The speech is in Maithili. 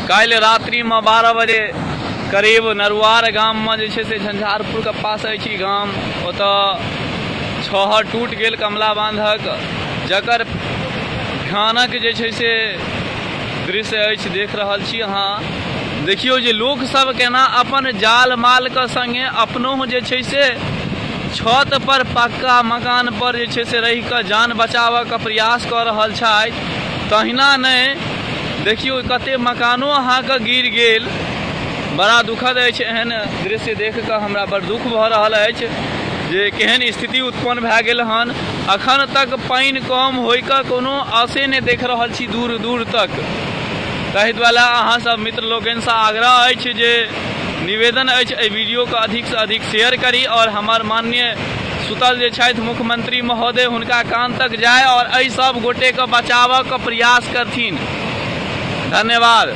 काल्हि रात्रिमे 12 बजे करीब नरुआर गाममे जे छै से झंझारपुरके पास अछि ई गाम, ओतऽ छहर टूटि गेल कमला बांधक, जकर भयानक जे छै से दृश्य अछि, देख रहल छी अहाँ। देखियौ जे लोकसभ केना अपन जाल मालके संगे अपनो जे छै से छत पर पक्का मकान पर जे छै से रहि कऽ जान बचाबऽके प्रयास कऽ रहल छथि। तहिना नहि देखियौ कते मकानो अहाँके गिर गेल। बड़ा दुखद अछि एहन दृश्य देख कऽ, हमरा बड़ दुख भऽ रहल अछि जे केहन स्थिति उत्पन्न भए गेल हन। अखन तक पानि कम होइके कोनो आशे नहि देख रहल छी दूर दूर तक। ताहि दुआरे अहाँ सब मित्र लोकनिसँ आग्रह अछि जे निवेदन अछि एहि वीडियोके अधिकसँ अधिक शेयर करी और हमर माननीय सुतल जे छथि मुख्यमंत्री महोदय हुनका कान तक जाय और एहि सब गोटेके बचाबऽके प्रयास करथिन। धन्यवाद।